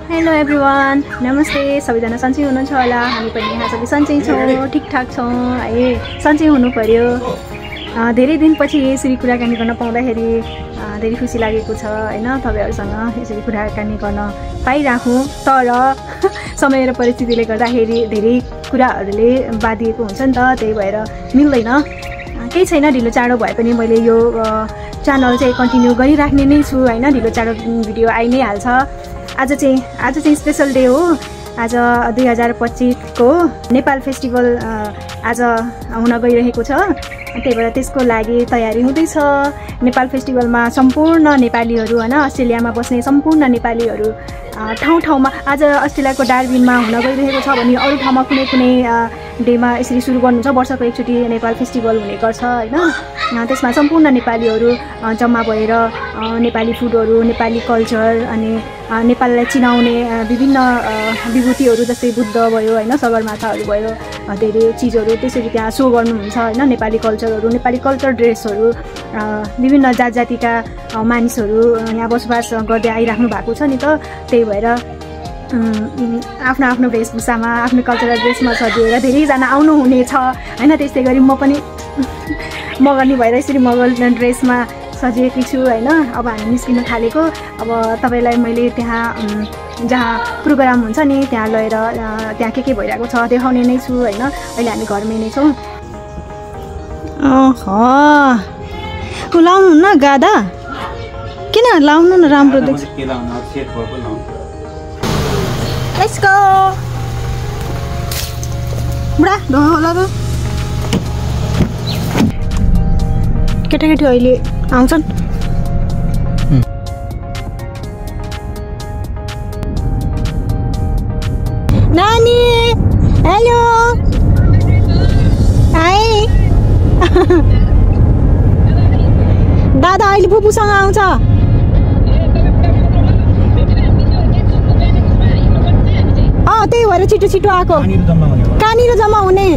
Hello everyone, नमस्ते। सबैजना सन्चै हुनुहुन्छ होला। हामी पनि यहाँ सबै सन्चै छौँ, ठिकठाक छौँ है। सन्चै हुनु पर्यो। धेरै दिनपछि यसरी कुराकानी गर्न पाउँदाखेरि धेरै खुसी लागेको छ हैन। तपाईहरुसँग यसरी कुराकानी गर्न पाइराखौँ, तर समय र परिस्थितिले गर्दाखेरि धेरै कुराहरूले बाधिएको हुन्छ नि त, त्यही भएर मिल्दैन। केही छैन, ढिलो चाँडो भए पनि मैले यो च्यानल चाहिँ कन्टिन्यू गरिराख्ने नै छु हैन। ढिलो चाँडो भिडियो आइ नै हाल्छ। आज चाहिँ स्पेशल डे हो। आज 2025 को नेपाल फेस्टिभल आज हुन गइरहेको छ। त्यही भएर त्यसको लागि तयारी हुँदैछ। नेपाल फेस्टिभलमा सम्पूर्ण नेपालीहरू हैन, अस्ट्रेलियामा बस्ने सम्पूर्ण नेपालीहरू ठाउँ-ठाउँमा, आज अस्ट्रेलियाको डार्विनमा हुन गइरहेको छ भने अरू ठाउँमा कुनै कुनै डेमा यसरी सुरु गर्नुहुन्छ। वर्षको एकचोटि नेपाल फेस्टिभल हुने गर्छ हैन। त्यसमा सम्पूर्ण नेपालीहरू जम्मा भएर नेपाली फुडहरू, नेपाली कल्चर अनि नेपाललाई चिनाउने विभिन्न विभूतिहरू जस्तै बुद्ध भयो हैन, सगरमाथाहरू भयो, धेरै चिजहरू त्यसरी त्यहाँ सो गर्नुहुन्छ हैन। नेपाली कल्चरहरू, नेपाली कल्चर ड्रेसहरू, विभिन्न जात जातिका मानिसहरू यहाँ बसोबास गर्दै आइराख्नु भएको छ नि त। त्यही भएर आफ्नो आफ्नो वेशभूषामा, आफ्नो कल्चरल ड्रेसमा सजिएर धेरैजना आउनुहुनेछ हैन। त्यस्तै गरी म पनि मगनी भएर यसरी मगल ड्रेसमा सजिएकी छु हैन। अब हामी निस्किन थालेको। अब तपाईलाई मैले त्यहाँ जहाँ प्रोग्राम हुन्छ नि त्यहाँ लगेर त्यहाँ के भइरहेको छ देखाउने नै छु हैन। अहिले हामी घरमै नै छौँ। लाउनु न गादा, किन लाउनु न, राम्रो देख्छ। लेट्स गो बुढा होला त। केटाकेटी अहिले आउँछन्। नानी हेलो हाय। दादा अहिले फुपूसँग आउँछ। त्यही भएर छिटो छिटो आएको। कहाँनिर जम्मा हुने?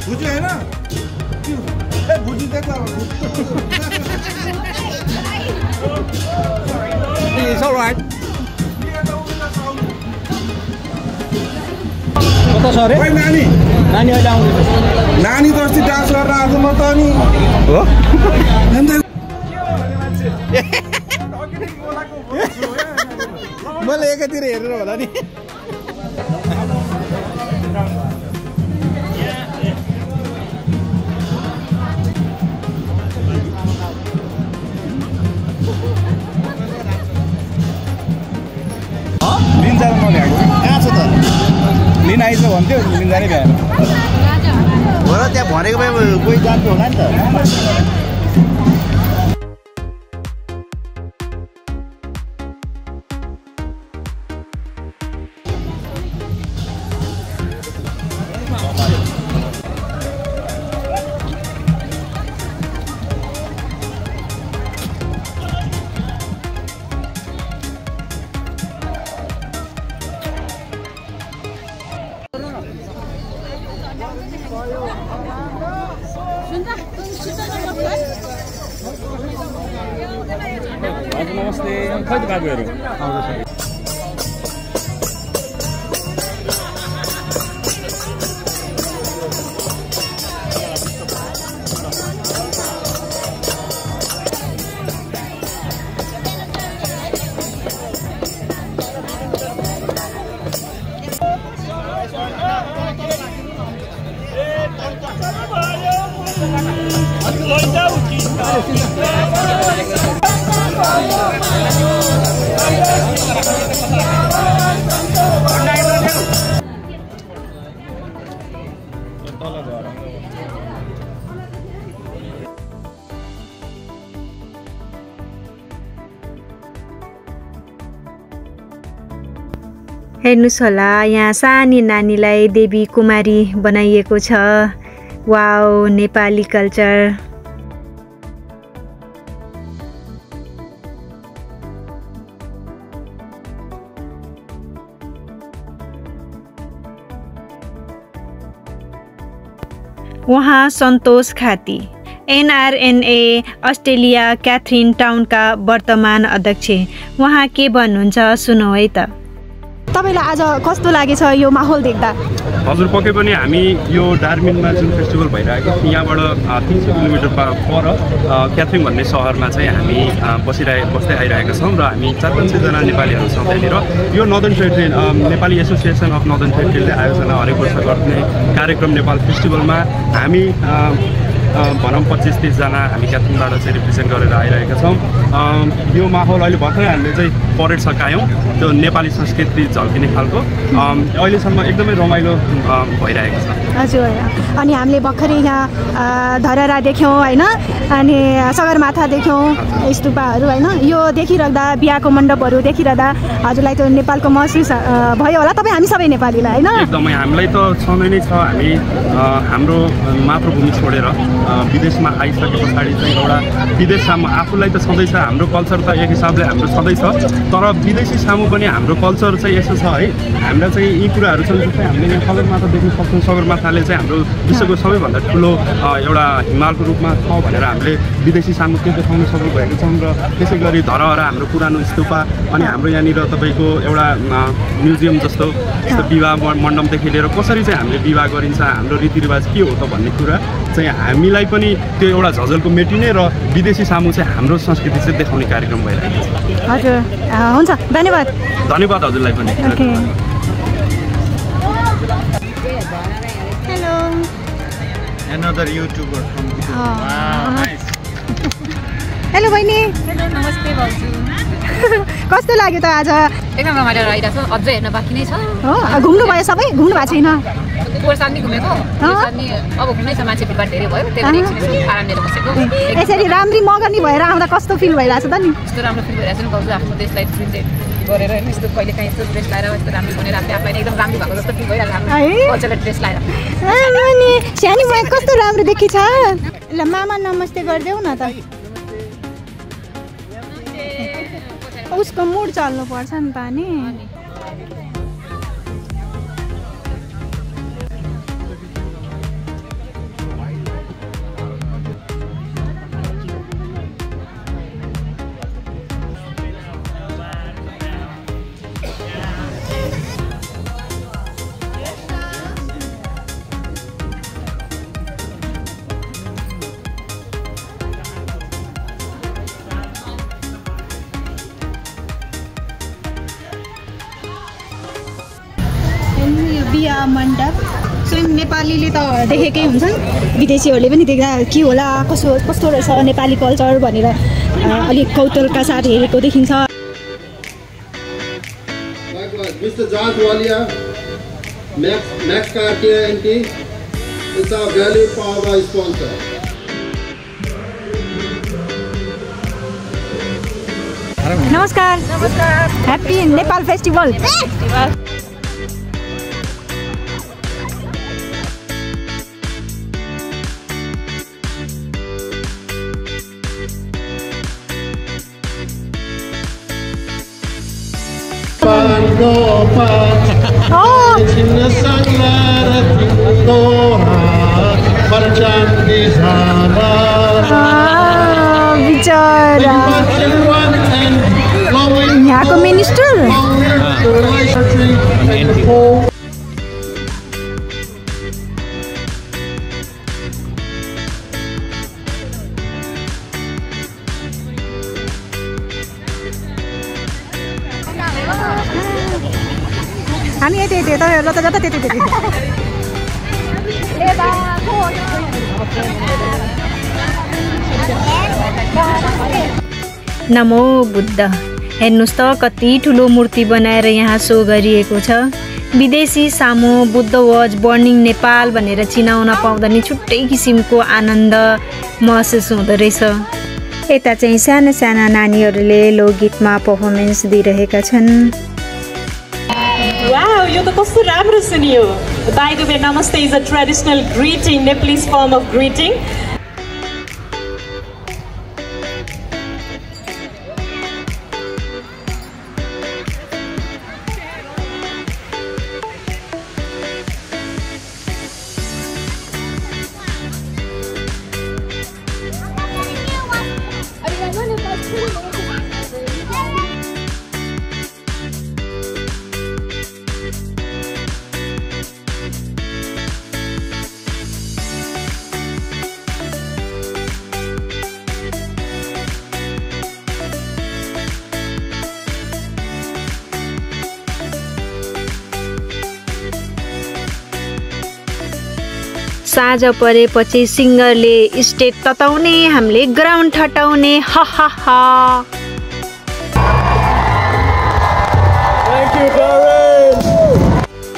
भुजू है ना? भुजू देखा। It's all right. कता छ रे? ओइ नानी अहिले आउँदैछ। नानी त अस्ति डान्स गरेर आएको म त नि हो मैले एकातिर हेरेर होला नि। लिन जानु नभ्याएको कहाँ छ त? लिन आइज भन्थ्यो, लिन जानै भ्याएन। हो र, त्यहाँ भनेको भए कोही जान्थ्यो होला नि त। हजुर नमस्ते खै त बाबुहरू हेर्नुस् होला यहाँ सानी नानीलाई देवी कुमारी बनाइएको छ। Wow Nepali culture. उहाँ सन्तोष खाती एनआरएनए अस्ट्रेलिया क्याथरिन टाउनका वर्तमान अध्यक्ष। उहाँ के भन्नुहुन्छ सुनौ है त। तपाईलाई आज कस्तो लागेछ यो माहौल देख्दा? हजुर पक्कै पनि हामी यो डार्बिनमा जुन फेस्टिभल भइरहेको छ यहाँबाट 300 किलोमिटर पर क्याथरिन भन्ने सहरमा चाहिँ हामी बस्दै आइरहेका छौँ र हामी 400-500 जना नेपालीहरू छौँ त्यहाँनिर। यो northern territory Nepali association of northern टेरिटोरीले आयोजना हरेक वर्ष गर्ने कार्यक्रम नेपाल फेस्टिभलमा हामी भनौँ 25-30 जना हामी क्याथरिनबाट चाहिँ रिप्रेजेन्ट गरेर आइरहेका छौँ। यो माहौल अहिले भर्खरै हामीले चाहिँ परेड सकायौँ त्यो नेपाली संस्कृति झल्किने खालको अहिलेसम्म एकदमै रमाइलो भइरहेको छ। हजुर अनि हामीले भर्खरै यहाँ धरहरा देख्यौँ होइन अनि सगरमाथा देख्यौँ स्तूपहरू होइन। यो देखिराख्दा बिहाको मण्डपहरू देखिराख्दा हजुरलाई त्यो नेपालको महसुस भयो होला। तपाईँ हामी सबै नेपालीलाई होइन एकदमै हामीलाई त छँदै नै छ। हामी हाम्रो मातृभूमि छोडेर विदेशमा आइसके पछाडि चाहिँ एउटा विदेश सामु आफूलाई त छँदैछ हाम्रो कल्चर त एक हिसाबले हाम्रो छँदैछ तर विदेशी सामु पनि हाम्रो कल्चर चाहिँ यसो छ है। हामीलाई चाहिँ यी कुराहरू छन् जस्तै हामीले यहाँ सगरमाथा देख्न सक्छौँ। सगरमाथाले चाहिँ हाम्रो विश्वको सबैभन्दा ठुलो एउटा हिमालको रूपमा छ भनेर हामीले विदेशी सामु त्यो देखाउन सक्नुभएको छौँ। र त्यसै गरी धरहरा हाम्रो पुरानो स्तूपा अनि हाम्रो यहाँनिर तपाईँको एउटा म्युजियम जस्तो विवाह मण्डपदेखि लिएर कसरी चाहिँ हामीले विवाह गरिन्छ हाम्रो रीतिरिवाज के हो त भन्ने कुरा चाहिँ हामीलाई पनि त्यो एउटा झझल्को मेटिने र विदेशी सामु चाहिँ हाम्रो संस्कृति चाहिँ देखाउने कार्यक्रम भइरहेको छ। हजुर हुन्छ धन्यवाद। धन्यवाद हजुरलाई पनि। Hello Another YouTuber from Wow, nice. Hello बहिनी। हेलो नमस्ते भाउजू। कस्तो लाग्यो त आज? एकदम रमाइलो रहिरहेको छ। अझै हेर्न बाँकी नै छ। हो घुम्नु भयो सबै? घुम्नु भएको छैन? पोहोरसाल नि घुमेको अब घुम्नै छ। मान्छे भिडभाड धेरै भयो त्यही भएर आराम लिएर बसेको। यसरी राम्री मगनी भएर आउँदा कस्तो फिल भइरहेछ त नि? यस्तो राम्रो फिल भइरहेको छ नि भाउजू। आफ्नो देशलाई रिप्रेजेन्ट गरेर होइन यस्तो कहिले काहीँ यस्तो ड्रेस लगाएर यस्तो राम्रो भनेर आफूलाई एकदम राम्रो भएको जस्तो फिल भइरहेको छ हाम्रो कल्चरल ड्रेस लगाएर। सानी म कस्तो राम्रो देखिन्छ। ल मामा नमस्ते गरिदेऊ न त। उसको मुड चल्नु पर्छ नि त नि। बिहा मण्डप स्वयं नेपालीले त देखेकै हुन्छन् विदेशीहरूले पनि देख्दा के होला कस्तो रहेछ नेपाली कल्चर भनेर अलिक कौतूहलका साथ हेरेको देखिन्छ। Mr. George Walia, Max Cartier NT, is our valued power sponsor. नमस्कार। नमस्कार। Happy Nepal festival. बिचरा यहाँको मिनिस्टर हामी यति यति तपाईँहरूलाई त जता त्यति त्यति नमो बुद्ध। हेर्नुहोस् त कति ठुलो मूर्ति बनाएर यहाँ सो गरिएको छ। विदेशी सामु बुद्ध वाज बर्निङ नेपाल भनेर चिनाउन पाउँदा नि छुट्टै किसिमको आनन्द महसुस हुँदो रहेछ। यता चाहिँ साना साना नानीहरूले लोकगीतमा पर्फर्मेन्स दिइरहेका छन्। Wow, यो त कस्तो राम्रो सुनियो। By the way, namaste is a traditional greeting, Nepalese form of greeting. साँझ परेपछि सिङ्गरले स्टेज तताउने, हामीले ग्राउन्ड ठटाउने। हा हा हा।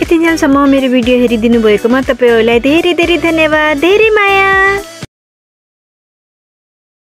यतिन्जेलसम्म मेरो भिडियो हेरिदिनु भएकोमा तपाईँहरूलाई धेरै धेरै धन्यवाद, धेरै माया।